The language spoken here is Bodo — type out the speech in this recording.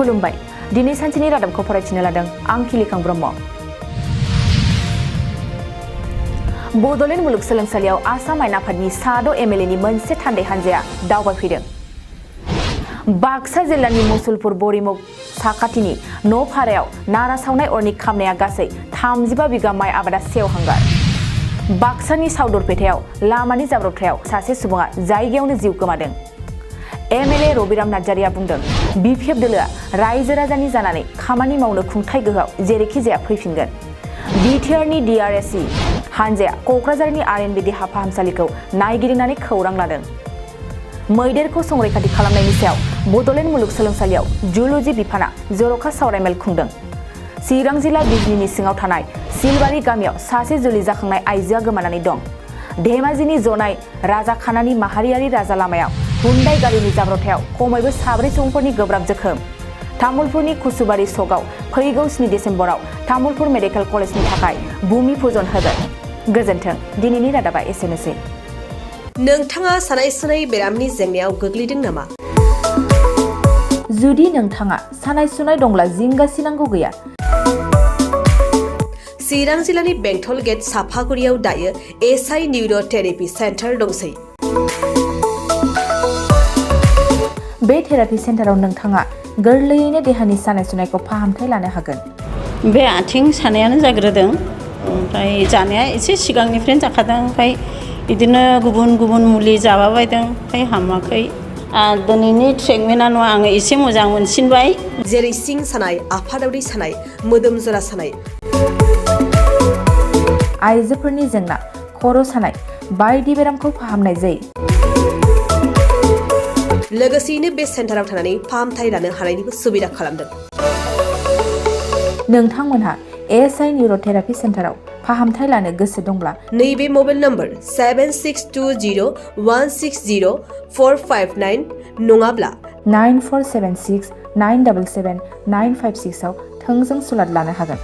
खुलुमबाय दिनै सानसेनि रादाबखौ फरायथिनो लादों आं खिलिखां ब्रह्म। बड'लेण्ड मुलुगसोलोंसालियाव आसाम आयेन आफादनि सा6 एमएलएनि मोनसे थान्दै हान्जाया दावबायफैदों। बाक्सा जिल्लानि मुसलपुर बरिमुग साखाथिनि न' भारायाव नारा सावनाय अरनि खामनाया गासै 35 बिगा माइ आबादा सेवहांगार। बाक्सानि सावदरपेटायाव लामानि जाब्रबथायाव सासे सुबुङा जायगायावनो जिउ गोमादों। एमएलए रबिराम नार्जारिया बुंदों बिपिएफ दोलोआ रायजो राजानि जानानै खामानि मावनो खुंथाय गोहोआव जेरैखि जाया फैफिनगोन। बिटिआरनि डिआरएसि हानजाया क'क्राझारनि आरएनबि देहा फाहामसालिखौ नायगिदिंनानै खौरां लादों। मैदेरखौ संरैखाथि खालामनायनि सायाव बड'लेण्ड मुलुगसोलोंसालियाव जुल'जि बिफाना जर'खा सावरायमेल खुंदों। चिरां जिल्ला बिजनीनि सिङाव थानाय सिलबारि गामियाव सासे जुलि जाखांनाय आइजोआ गोमानानै दं। धेमाजिनि जनाय राजाखानानि माहारियारि राजा लामायाव हुन्डाइ गारिनि जाब्रबथायाव खमैबो 4 सुबुंफोरनि गोब्राब जोखोम। तामुलपुरनि कुसुबारि सकआव फैगौ 7 डिसेम्बराव तामुलपुर मेडिकेल कलेजनि थाखाय भूमि पूजन होगोन। गोजोन्थों दिनैनि रादाबा एसेनोसै। नोंथाङा सानाय सुनाय बेरामनि जेंनायाव गोग्लैदों नामा? जुदि नोंथाङा सानाय सुनाय दंब्ला जिंगासिनांगौ गैया। चिरां जिल्लानि बेंटल गेट साफागुरियाव दायो एसआइ निउर' थेरापि सेन्टार दंसै। बे थेरापि सेन्टाराव नोंथाङा गोरलैयैनो देहानि सानाय सुनायखौ फाहामथाय लानो हागोन। बे आथिं सानायानो जाग्रोदों, ओमफ्राय जानाया एसे सिगांनिफ्रायनो जाखादों, ओमफ्राय बिदिनो गुबुन गुबुन मुलि जाबाबायदों, ओमफ्राय हामाखै। दिनैनि ट्रिटमेन्टआ नङा, आङो एसे मोजां मोनसिनबाय। जेरै सिं सानाय, आफादावरि सानाय, मोदोम जरा सानाय, आइजोफोरनि जेंना, खर' सानाय बायदि बेरामखौ फाहामनाय जायो। लोगोसेयैनो बे सेन्टाराव थानानै फाहामथाय लानो हानायनिबो सुबिदा खालामदों। नोंथांमोनहा एसआइ निउर' थेरापि सेन्टाराव फाहामथाय लानो गोसो दंब्ला नैबे मबाइल नम्बर 7620160459 नङाब्ला 9476977956 आव थोंजों सुलाद लानो हागोन।